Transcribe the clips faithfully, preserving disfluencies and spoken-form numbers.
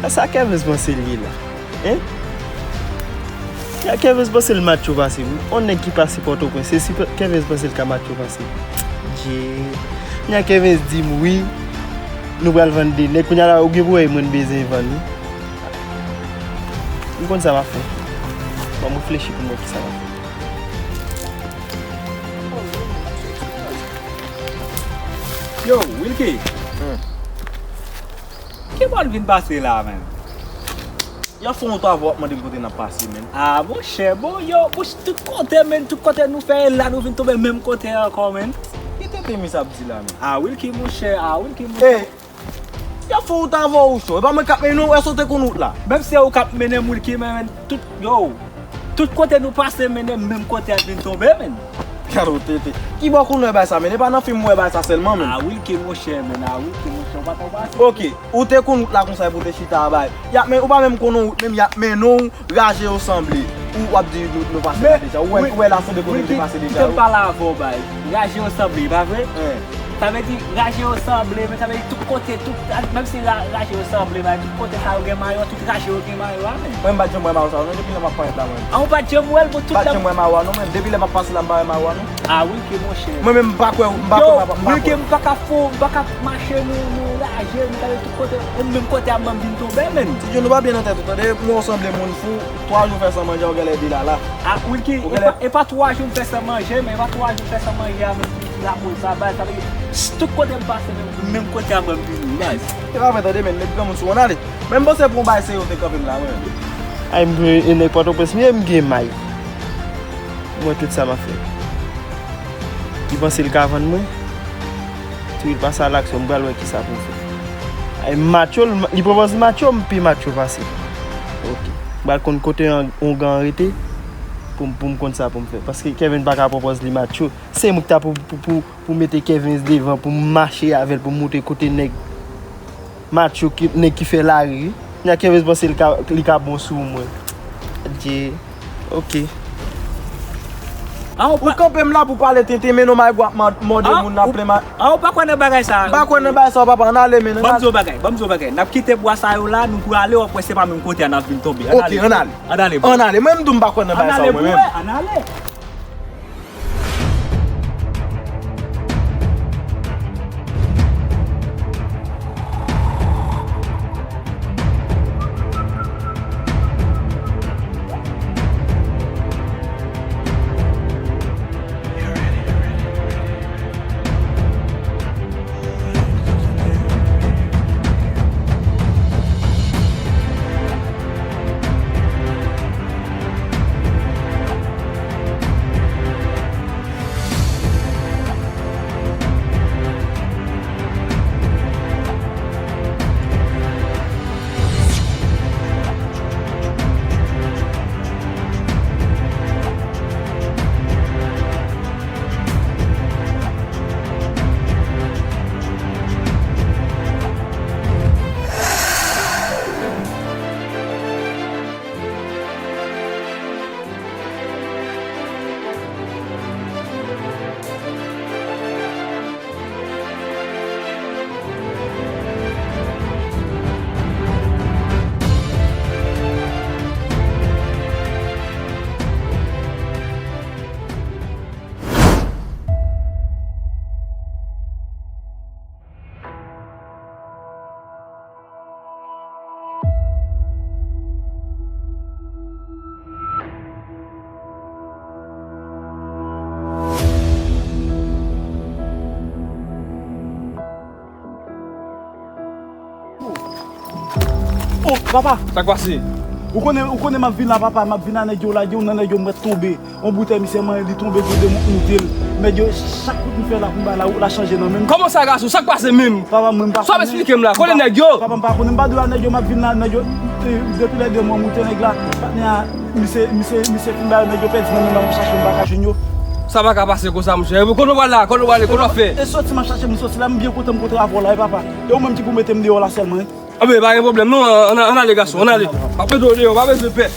Sa Kevens panse l ye la? Hein? Ya Kevens panse l matcho pase m. On nèg ki pase Pòtoprens, se si Kevens panse l ka matcho pase m. Dje. Nya Kevens di m wi, nou pral vann de nèg. Kounye a la, ou gen pou wè mwen bezwen vann wi. M konn sa m ap fè. Ban m reflechi pou m wè ki sa m ap fè. Yo, Wilky. Hmm. Ki bò l vin pase la, menm? Y ap fè yon travay, w ap mande m kote n ap pase, menm. Ah, monchè, bon, yo, monchè, tout kote, menm, tout kote nou fè la, nou vin tonbe menm kote ankò, menm. Ki tenten misye ap di la, menm? Ah, Wilky, monchè, ah, Wilky, monchè. Ey, y ap fè wout avè w, cho. E pa mwen k ap mennen w, èske w te konn wout la? Menm si se ou k ap mennen m, Wilky, men, men, tout, yo, tout kote nou pase, mennen m menm kote a vin tonbe, men. Gade w tenten. Ki bò w konn wè bagay sa, men? E pa nan fim m wè bagay sa sèlman, men. Ah, Wilky, monchè, men, ah, Wilky, monchè, ou pa t wè sa? Ok, ou te konn wout la konsa epi w te chita a bay. Y ap men, ou pa menm konn yon wout, menm y ap mennen w. Raje yo sanble. Ou w ap di nou, nou pase la deja. Ou wè, ou wè la se de kote n te pase deja. Kite m pale avè w, bay. Raje yo sanble, pa vre? Sa vle di, raje yo sanble, men sa vle di tout kote, tout, menm si ra-, raje yo sanble, bay, tout kote sa yo gen mayo, tout raje yo gen mayo a, men. Mwen, m pa t janm wè mayo sa yo, non, depi lè m ap parèt la, mwen. Ah, ou pa t janm wè l, bon, tout la. M pa t janm wè mayo a, non, mwen. Depi lè m ap pase la, m pa wè mayo a, non. Ah, Wilky, monchè. Mwen menm, m pa kwè, m pa kwè, m pa kwè. Yo, Wilky, m pa ka fè w, m pa ka mache, nou, nou raje, nou gade tout kote, e menm kote a m vin tonbe, menn. Ti John, ou pa byen nan tèt ou, tande, mwen w sanble moun fou. Twa jou fè san manje, ou genlè de lala. Ah, Wilky, e pa, e pa twa jou m fè san manje, men e pa twa jou m fè san manje a, men ki lapoz sa bay, sa vle di, tout kote m pase, menm, menm kote a mwen m vini, baz. Se pa vre, tande, men, met granmoun sou, ann ale. Men m panse pou yon bagay serye ou te kanpe m la, mwen. Ay, m, e nèg Pòtoprens, m ye, m gen may. M wè tout sa m ap fè. Li panse l ka vann mwen? Ti Wil pase a laksyon, m pral wè kisa pou m fè. Ay, m matcho, li pwopoze matcho, m pi matcho pase. Ok. M pral konn kote yon, yon gan rete pou m, pou m konn sa pou m fè. Paske Kevin pa ka pwopoze li matcho. Se mwen ki ta pou, pou, pou, pou mete Kevin devan, pou m mache avè l, pou m montre kote nèg matcho, ki, nèg ki fè lari, wi. Nya Kevin panse li ka, li ka bon sou mwen. Adje. Ok. Ou kanpe m la pou pale tenten, men non, may gwa ap mòde moun nan plen ma. Ah, ou pa kwè nan bagay sa? M pa kwè nan bagay sa, papa, ann ale, men. Ban m di w bagay, ban m di w bagay. N ap kite bwa sa yo la, nou prale, w ap wè se pa menm kote a n ap vin tonbe. Ok, ann ale. Ann ale, bro. Ann ale. Mwen, m di w m pa kwè nan bagay sa, mwen menm. Ann ale, bro, ann ale. Oh, papa! Sa k pase? Ou konnen, ou konnen m ap vin la, papa, m ap vin la, nèg yo lage, youn nan nèg yo m wè tonbe. On boutèy misye manyen, li tonbe, tonbe, m moute l. Nèg yo, chak kout m fè la pou m bay la, wout la chanje nan men m. Kòman sa, gason? Sa k pase menm? Papa, mwen m pa konnen. Sa w ap eksplike m la? Konnen nèg yo? Papa, m pa konnen, m pa di w la, nèg yo, m ap vin la, nèg yo, e, depi lè de mwa m moute nèg la, patnè a, misye, misye, misye fin ba yo, nèg yo pèdi nan men m, m ap chache, m pa ka jwenn yo. Sa pa ka pase konsa, monchè. Kote w pral la? Kote w prale? Kote w ap fè? E soti m ap chache, m soti la, m byen kontan m kontre avè w la, wi, papa. E ou menm ki pou mete m deyò la sèlman, wi. Anben, pa gen pwoblèm non, ann, ann ale gason, ann ale. Pa pèdi w deyò, pa bezwen pè.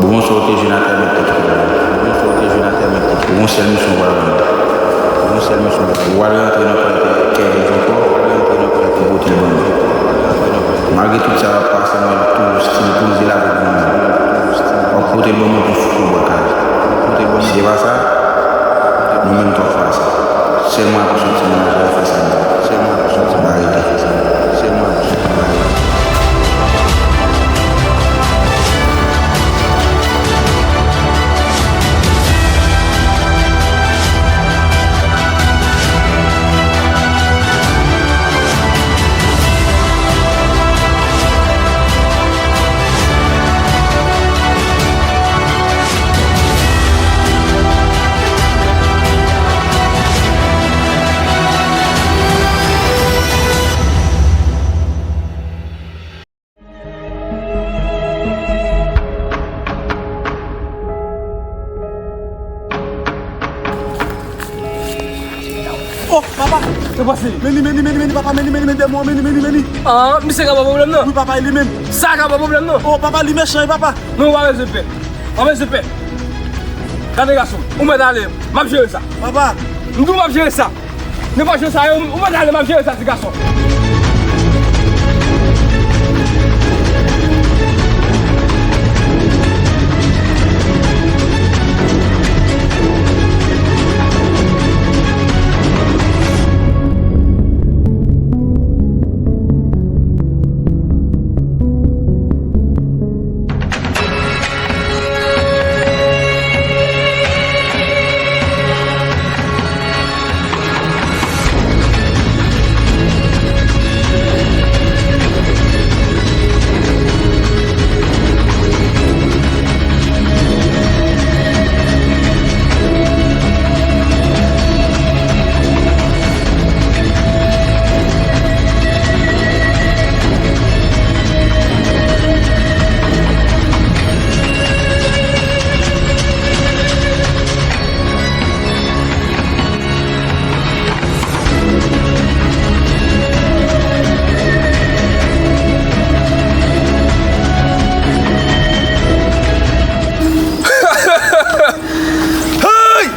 Ou konn sa w te jwenn atè mèt tèt ou. Ou konn sa w te jwenn atè mèt tèt ou. Ou gon sèl misyon w pral rann. Ou gon sèl misyon w pral rann. Ou pral rantre nan kò Kèvens ankò. Ou pral rantre nan kò pou pote l ban mwen. Malgre tout sa k ap pase, mwen toujou stil poze l avèk mwen menm. W ap pote l ban mwen pou fou bwa kay. Se pa sa? Nou menm tou ap pase. Sèlman apre soti nan laj la fè sa menm. Sèlman apre soti nan laj la fè sa menm. Sèlman apre soti nan laj la. Oh, papa! Sa pase? Meni, meni, meni, meni, papa, meni, meni, meni, dèyè mwen, meni, meni, meni. Ah, misye ka ba pwoblèm nan? Wi, papa, e li menm. Sa ka ba pwoblèm nan? Oh, papa, li mechan, wi, papa. Non, ou pa bezwen pè. Ou pa bezwen pè. Gade gason, ou mèt ale. M ap jere sa. Papa. M di w m ap jere sa. Nenpòt jan sa ye, ou mèt ale, m ap jere sa, ti gason. Hey!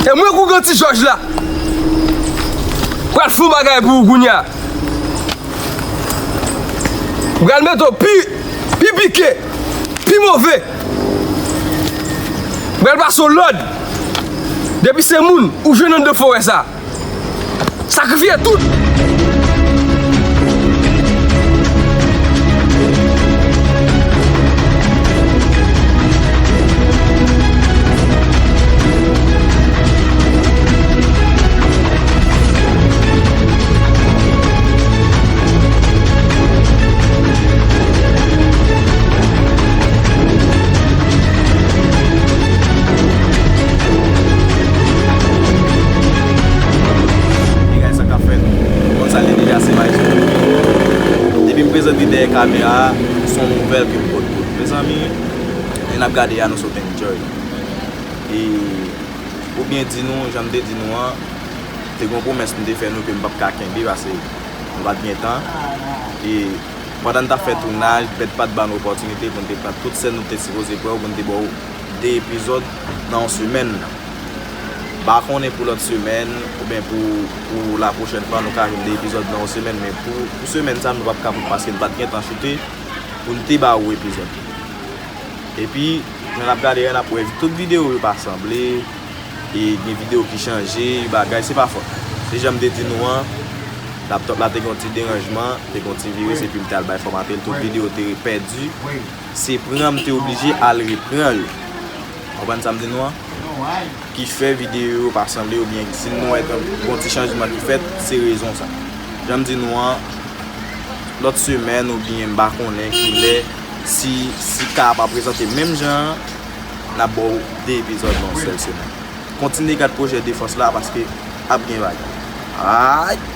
E mwen k ou gen ti jòj la. Pral fè yon bagay pou ou kounye a. Pral mete w pi, pi pike, pi move. Pral pase w lòd. Depi se moun ou jwenn anndan forè sa, sakrifye tout. Hey guys, sa k ap fèt? Ou konn sa l ye deja, se Maestro Louis. Depi m prezante dèyè kamera a, se yon nouvèl ke m pot pou nou. Mezanmi, lè n ap gade a, nou sot enjoy. E pou byen di nou, jan m te di nou an, te gen yon pwomès m te fè nou ke m p ap ka kenbe paske nou pa t gen tan. E pandan n t ap fè tounaj, Bèt pa t ba nou opòtinite pou n te pran tout sèn nou te sipoze pran yo, pou n te ba w de epizòd nan yon semèn. M pa konnen pou lòt semèn, oubyen pou, pou la pwochèn fwa, nou ka jwenn de epizòd nan yon semèn, men pou, pou semèn sa, nou p ap kapab paske n pa t gen tan choute pou n te ba ou epizòd. Epi, jan n ap gade a, n ap wè tout videyo yo pa sanble, e gen videyo ki chanje, bagay, se pa fòt. Se jan m te di nou an, laptòp la te gen yon ti deranjman, te gen yon ti viris, epi m te al bay fòmate l, tout videyo te pèdi. Se pran m te oblije al repran yo. Konprann sa m di nou an? Ki fè videyo yo pa sanble, oubyen si nou wè gen yon ti chanjman ki fèt, se rezon sa. Jan m di nou an, lòt semèn oubyen m pa konnen kilè, si, si ka a pa prezante menm jan an, n ap ba w de epizòd nan yon sèl semèn. Kontinye gad pwojè Defans la paske ap gen bagay. Ayy!